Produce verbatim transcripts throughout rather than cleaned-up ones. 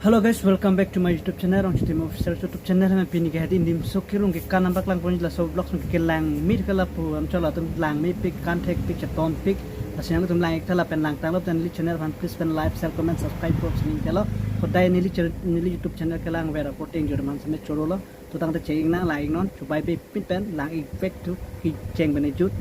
Hello guys, welcome back to my YouTube channel, Rongchitim Official YouTube channel. Hame pini ke hadi indim so kirung ke kanam bak lang pon la so vlog sung ke lang mit ke lapu am chola tum lang mit pik kan thek pik chetom pik. Asin tum lang ik thala pen lang tanglo pen neli channel aphan please pen like, share, comment, subscribe ko sing telo. Hodai neli channel neli YouTube channel ke lang vera poting jor man seme choro lo. Tutang te cheng na lang ik non chubai be pin pen lang ik back to ki cheng bene jut.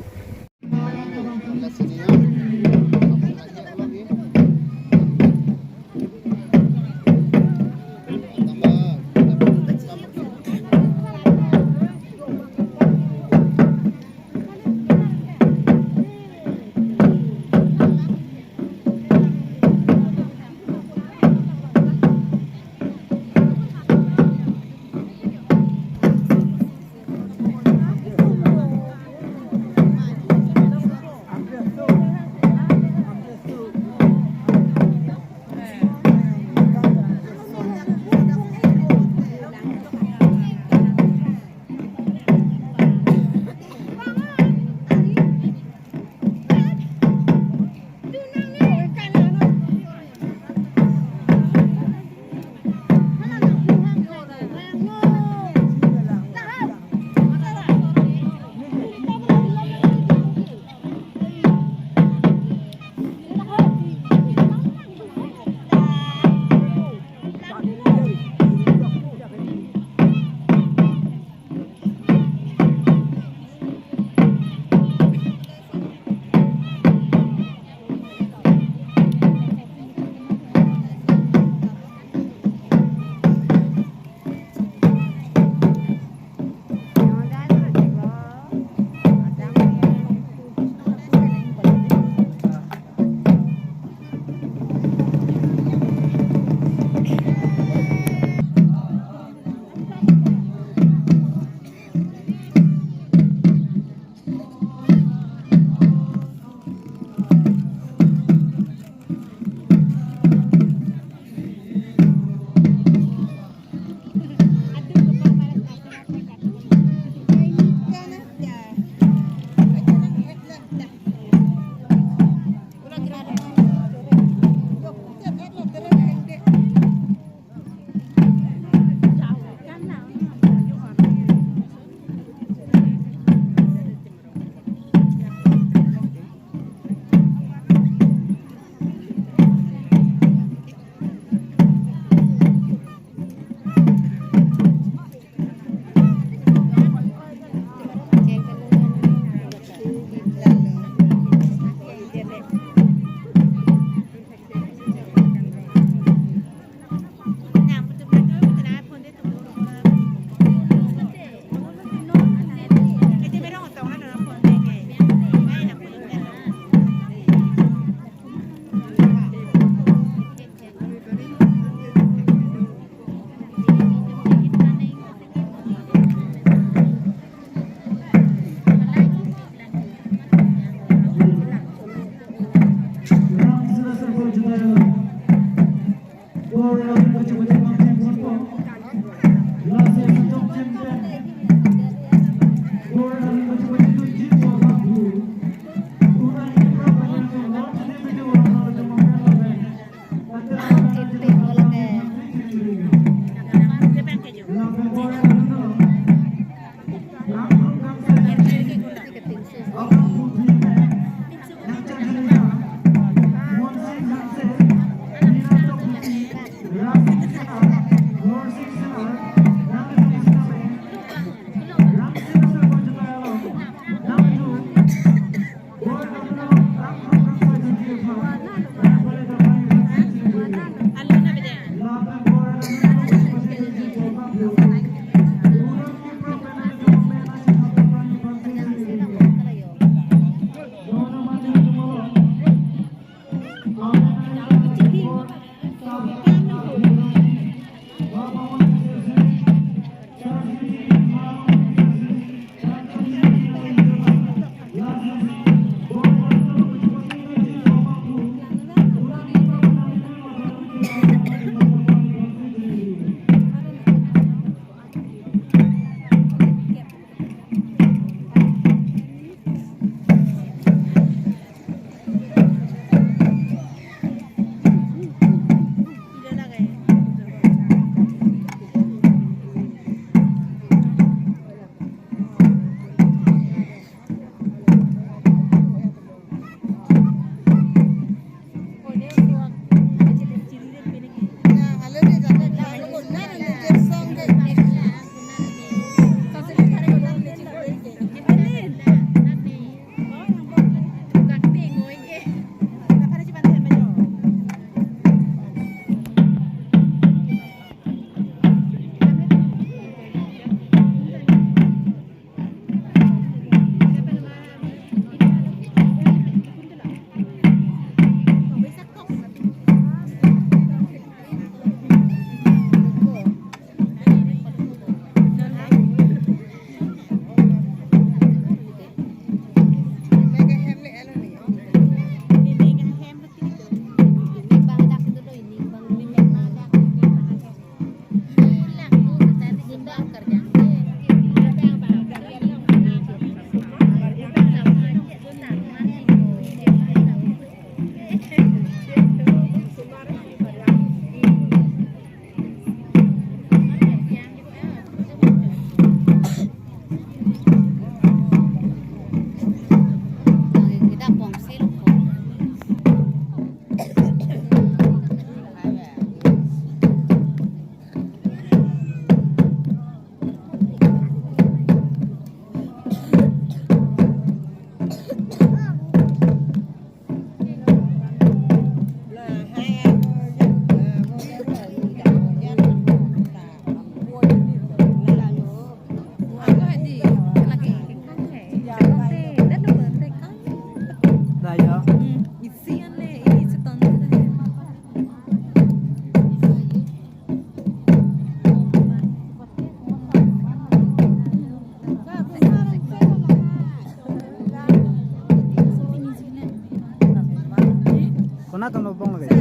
Atum lo bong lagi.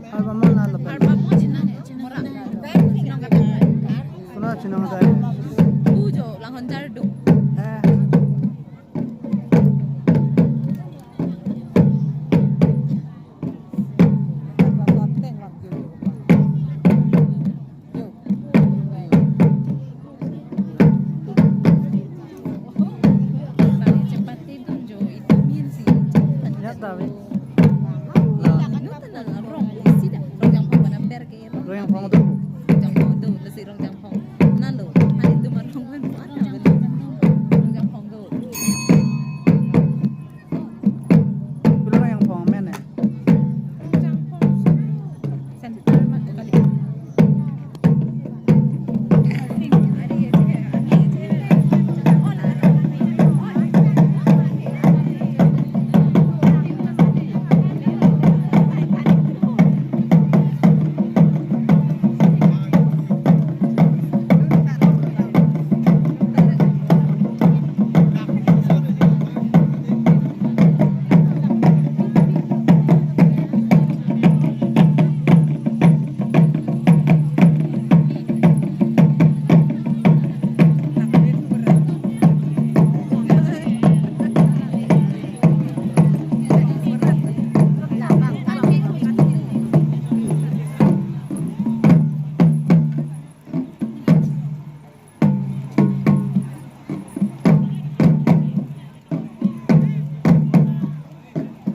Harbamon na lo bong. Harbamon chinang, chinang. Mora. Chinang kata. Kuna chinang kata. Pujo langhon jar duk. Eh. Ya, tapi. Rong Jangphong do. Rong Jangphong do, lasi Rong Jangphong. Nalo, hari itu mah Rong Jangphong. Rong Jangphong do. Belum yang pong men ya.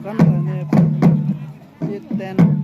Kan tane iten